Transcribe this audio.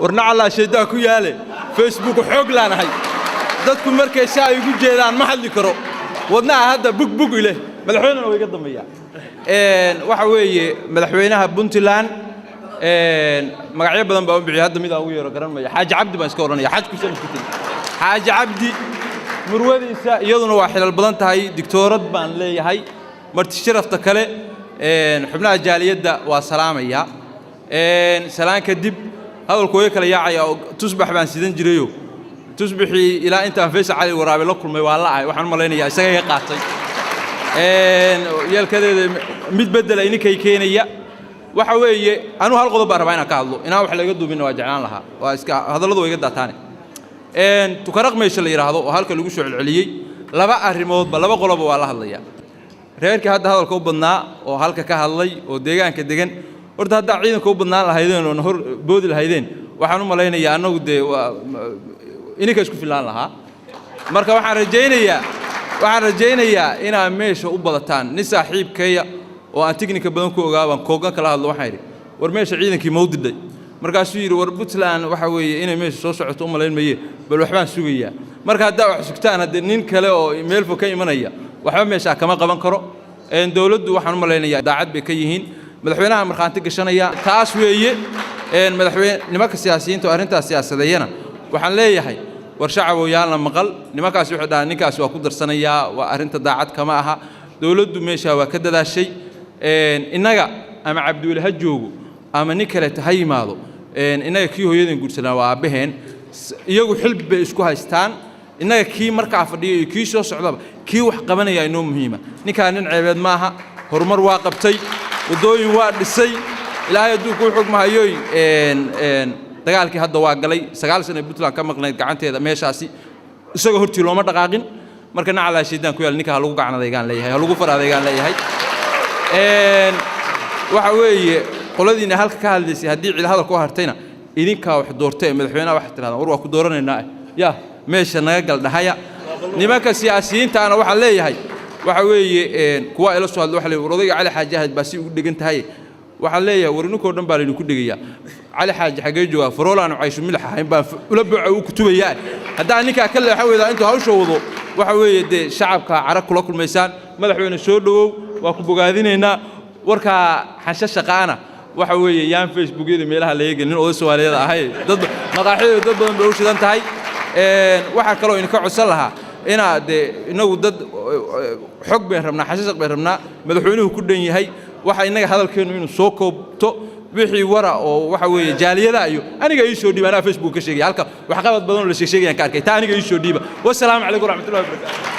Warnacallaa shaydaan ku yaale, Facebook xoog laanahay. Dadku markay saa igu jeedaan ma hadli karo. Wadnaha hadda bug bug ileh, madaxweynena waa iga dambeeya. Waxa weeye madaxweynaha Puntland, magacyo badan baa u bixiyay. Hadda mid aan ugu yeero garan maya. Xaaji Cabdi baan iska odhanaya. Xaaj kusan isku tegi. Xaaji Cabdi, murwadiisa iyaduna waa xilal badan tahay, digtoorad baan leeyahay. Marti sharafta kale, xubnaha jaaliyadda waa salaamaya. Salaan kadib, hadalku way kala yaacaya oo tusbax baan sidan jirayo. Tusbixii ilaa intaan Faysal Cali Waraabe la kulmay waa la ahay. Waxaan u malaynayaa isaga iga qaatay yeelkadeeda. Mid beddela ininkay keenaya. Waxa weeye, anuu hal qodob baan rabaa inaan ka hadlo. Inaan wax laga duubinna waa jeclaan lahaa. Waa iska hadalladu waa iga daataane. Tukaraq meesha la yidhaahdo oo halka lagu soo celceliyey, laba arrimoodba, laba qoloba waa la hadlayaa. Reerkii hadda hadalka u badnaa oo halka ka hadlay oo deegaanka degan, horta haddaa ciidanka u badnaan lahaydeen oo hor boodi lahaydeen, waxaan u malaynayaa annagu dee waa ininka isku fillaan lahaa. Marka waxaan rajaynayaa inaad meesha u badataan. Nin saaxiibkaya oo aan tiknika badan ku ogaa baan koogan kala hadlo. Waxaan idhi, "War meesha ciidankii mau didhay?" Markaasuu yidhi, "War Puntland waxa weeye inay meesha soo socoto u malayn maye, bal waxbaan sugayaa." Marka haddaa wax sugtaan, haddee nin kale oo meel fog ka imanaya waxba meeshaa kama qaban karo. Dowladdu waxaan u malaynayaa daacad bay ka yihiin. Madaxweynaha markhaanti gashanaya taas weeye. Madaxweyne, nimanka siyaasiyiinta oo arrintaas siyaasadeeyana waxaan leeyahay, war shacabow, yaalna maqal. Nimankaasi waxay dhahaan ninkaasi waa ku darsanayaa, waa arrinta daacad kama aha. Dowladdu meeshaa waa ka dadaashay. Innaga ama Cabdiweli ha joogo ama nin kaleeta ha yimaado, innaga kii hooyadeen guursanaa waa aabbaheen. Iyagu xilb bay isku haystaan. Innaga kii markaa fadhiya iyo kii soo socdaba, kii wax qabanaya inoo muhiima. Ninkaa nin ceebeed maaha. Horumar waa qabtay, waddooyin waa dhisay. Ilaahay hadduu kuu xugmahayoy, dagaalkii hadda waa galay. 9 sano Puntland ka maqnayd gacanteeda meeshaasi, isagoo hortii looma dhaqaaqin. Marka nacalaa shaydaan ku yaal, ninka ha lagu gacanadaygaan leeyahay, ha lagu faraadaygaan leeyahay. Waxa weeye, qoladiinna halka ka hadlaysay, haddii cid hadal ku hartayna, idinkaa wax doortee. Madaxweynaha waxaad tirahdaan, "War waa ku dooranaynaa, ya meesha naga gal," dhahaya. Nimanka siyaasiyiintaana waxaan leeyahay, waxa weeye, kuwa ila soo hadla waxa leeyahay, "War odayga Cali Xaaji Ahmed baa si ugu dhegan tahay." Waxaan leeyahay, war idinkoo dhan baa laydinku dhegayaa. Cali Xaaji xaggee joogaa? Faroolaanu cayshu milax ahayn baan ula boca u kutubayaa. Haddaa ninkaa ka leexa weydaa intuu hawsha wado, waxa weeye dee shacabka carag kula kulmaysaan. Madaxweyne, soo dhowow, waa ku bogaadinaynaa. Warkaa xansho shaqaana waxa weeye, yaan Facebookyada meelaha laga gelin. Nin oday Soomaaliyeed ahay, dad maqaaxidooda dad badan bay u shidan tahay. Waxaa kaloo idinka codsan lahaa inaad dee innagu dad xog bayn rabnaa, xashashaq bayn rabnaa. Madaxweynuhu ku dhan yahay. Waxa innaga hadalkeennu inuu soo koobto wixii wara oo waxa weeye jaaliyada iyo aniga ii soo dhiiba. Anaa Facebook ka sheegaya halka waxqabad badan oo la sheegayaan ka arkay. Taa aniga ii soo dhiiba. Wassalaamu calaykum waraxmatullahi wabarakaatu.